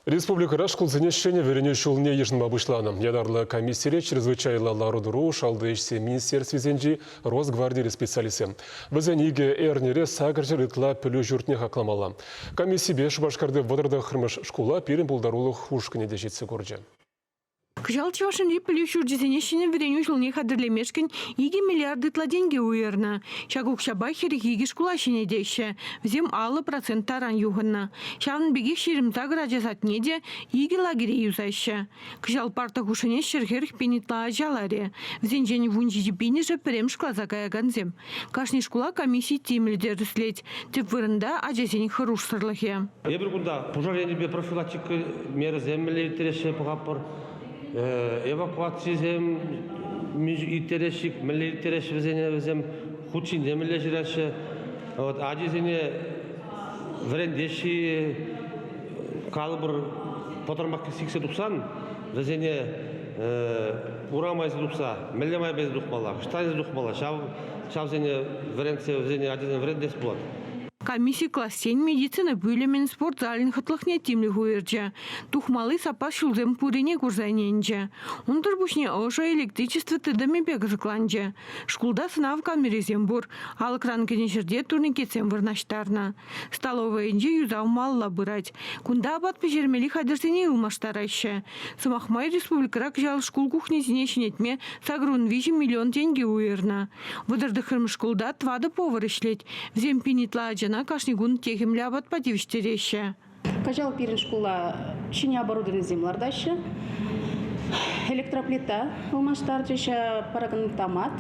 Республикӑра шкулсене ҫӗнӗ вӗренӳ ҫулне йышӑнма пуҫланӑ. Ятарлӑ комиссире чрезвычайлӑ лару-тӑру шалти ӗҫсен министерствисенчи Росгвардири специалистсем. Вӗсен икӗ эрнере 800 ытла пӗлӳ ҫуртне хакламалла. Комиссипе Шупашкарти 39-мӗш шкула пирӗн пултарулӑх ушкӑнӗ те ҫитсе курчӗ. Кӑҫал Чӑваш Енри пӗлӳ ҫурчӗсене ҫӗнӗ вӗренӳ ҫулне хатӗрлемешкӗн 2 миллиард ытла тенкӗ уйӑрнӑ. Ҫак укҫапа 42 шкула ҫӗнетеҫҫӗ. Вӗсем 50% таран юхӑннӑ. Ҫавӑн пекех 28 ача садне те икӗ лагере юсаҫҫӗ. Кӑҫал парта хушшине 140 пин ытла ача ларӗ. Вӗсенчен 17 пинӗшӗ пӗрремӗш класа каякансем. Кашни шкула комисси тимлӗ тӗрӗслет. Тӗп вырӑнта ачасен хӑрушсӑрлӑхӗ. Эпир кунта пушар енӗпе профилактика мерӑсем мӗнле ирттереҫҫӗ пӑхатпӑр. Эвакуацисем ирттереҫҫӗ, мӗнле ирттереҫҫӗ вӗсене, вӗсем хут ҫинче мӗнле ҫыраҫҫӗ. Вот ачисене вӗрентеҫҫӗ калӑпӑр пӑтӑрмах сиксе тухсан вӗсене урама илсе тухса мӗнле майпа илсе тухмалла, ӑҫта илсе тухмалла, ҫав ҫавсене вӗрентсе вӗсене ачасене вӗрентес пулать. Комисси классен, медицина пӳлӗмӗн, спорт залӗн хӑтлӑхне тимлӗх уйӑрчӗ. Тухмалли саппас ҫулсем пуррине курса ӗненчӗ. Унсӑр пуҫне ӑшӑ электричество тытӑмӗпе кӑсӑкланчӗ. Шкулта сӑнав камерисем пур, алӑкран кӗнӗ ҫӗрте турникетсем вырнаҫтарнӑ. Столовӑйӗнче юсав малалла пырать. Кунта апат пӗҫермелли хатӗрсене ылмаштараҫҫӗ. Сӑмах май, республикӑра кӑҫал шкул кухнисене ҫӗнетме 83 миллион тенкӗ уйӑрнӑ. 39-мӗш шкулта тӑватӑ повар ӗҫлет. Вӗсем пин ытла ачана кашни кун техӗмлӗ апатпа тивӗҫтереҫҫӗ. Кӑҫал пирӗн шкула ҫӗнӗ оборудованисем лартаҫҫӗ. Электроплита ылмаштарчӗҫ, параконтомат,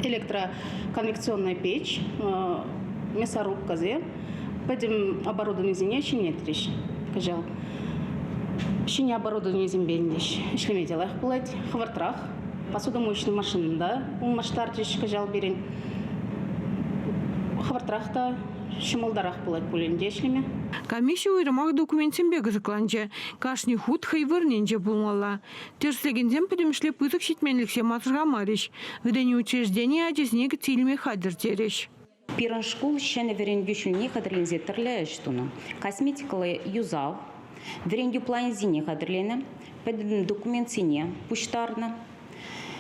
электроконвекционная печь, мясорубкӑсем, пӗтӗм оборудованисене ҫӗнетрӗҫ кӑҫал. Ҫӗнӗ оборудованисемпе ӗҫлеме те лайӑх пулать, хӑвӑртрах. Посудомоечный машина та ылмаштарчӗҫ кӑҫал пирӗн. Хӑвӑртрах та ҫӑмӑлтарах пулать пуль ӗнтӗ ӗҫлеме. Комисси уйрӑмах документсемпе кӑсӑкланчӗ. Кашни хут хӑй вырӑнӗнче пулмалла. Тӗрӗслекенсем пӗтӗмӗшле пысӑк ҫитменлӗхсем асӑрхамарӗҫ. Вӗренӳ учрежденийӗ ачасене кӗтсе илме хатӗр терӗҫ. Пирӗн шкул ҫӗнӗ вӗрентӳ ҫулне хатӗрленсе тӗрлӗ ӗҫ тунӑ. Косметикӑллӑ юсав, вӗрентӳ планӗсене хатӗрленӗ, пӗтӗм документсене пуҫтарнӑ.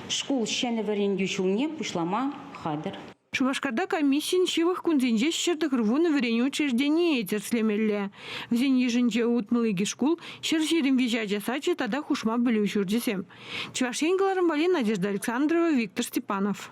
Шкул ҫӗнӗ вӗрентӳ ҫулне пуҫлама хатӗр. Шупашкарта комиссин ҫывӑх кунсенче 190 вӗренӳ учрежденийӗ тӗрӗслемелле. Вӗсен йышӗнче 62 шкул, 123 ача сачӗ тата хушма пӗлӳ ҫурчӗсем. Чӑваш Ен кӑларӑм валли Надежда Александрова, Виктор Степанов.